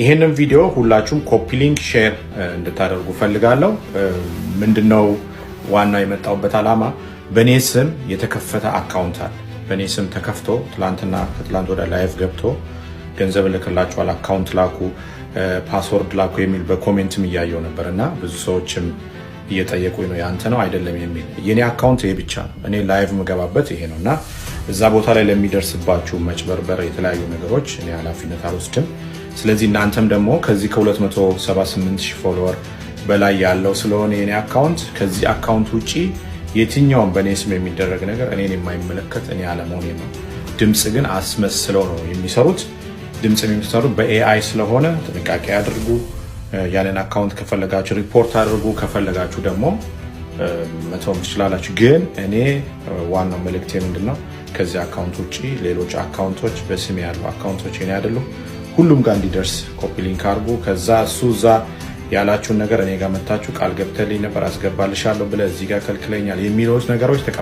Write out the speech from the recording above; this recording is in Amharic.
ይሄንን ቪዲዮ ሁላችሁም copy link፣ share እንድታደርጉ ፈልጋለሁ። ምንድነው ዋናው የመጣሁበት ዓላማ? በእኔ ስም የተከፈተ account አለ። በእኔ ስም ተከፍቶ ትላንትና ከትላንት ወዲያ live ገብቶ ገንዘብ እልክላችኋል፣ account ላኩ፣ password ላኩ የሚል በ comment ም እያየው ነበር እና ብዙ ሰዎችም እየጠየቁኝ ነው፣ ያንተ ነው አይደለም የሚል። የኔ account ይሄ ብቻ ነው። እኔ live የምገባበት ይሄ ነው እና እዛ ቦታ ላይ ለሚደርስባችሁ መጭበርበር፣ የተለያዩ ነገሮች እኔ ኃላፊነት አልወስድም። ስለዚህ እናንተም ደግሞ ከዚህ ከ278 ሺህ follower በላይ ያለው ስለሆነ የኔ account፣ ከዚህ account ውጪ የትኛውም በእኔ ስም የሚደረግ ነገር እኔን የማይመለከት እኔ አለመሆኔ ነው። ድምፅ ግን አስመስለው ነው የሚሰሩት። ድምፅ የሚሰሩት በ AI ስለሆነ ጥንቃቄ አድርጉ። ያንን account ከፈለጋችሁ ሪፖርት አድርጉ፣ ከፈለጋችሁ ደግሞ መተውም ትችላላችሁ። ግን እኔ ዋናው መልእክቴ ምንድን ነው? ከዚህ account ውጭ ሌሎች account ኦች፣ በስሜ ያሉ account ኦች የኔ አይደሉም። ሁሉም ጋር እንዲደርስ copy link አድርጉ። ከዛ እሱ እዛ ያላችሁን ነገር እኔ ጋር መታችሁ ቃል ገብተልኝ ነበር፣ አስገባልሻለሁ ብለህ እዚህ ጋር ከልክለኛል የሚሉት ነገሮች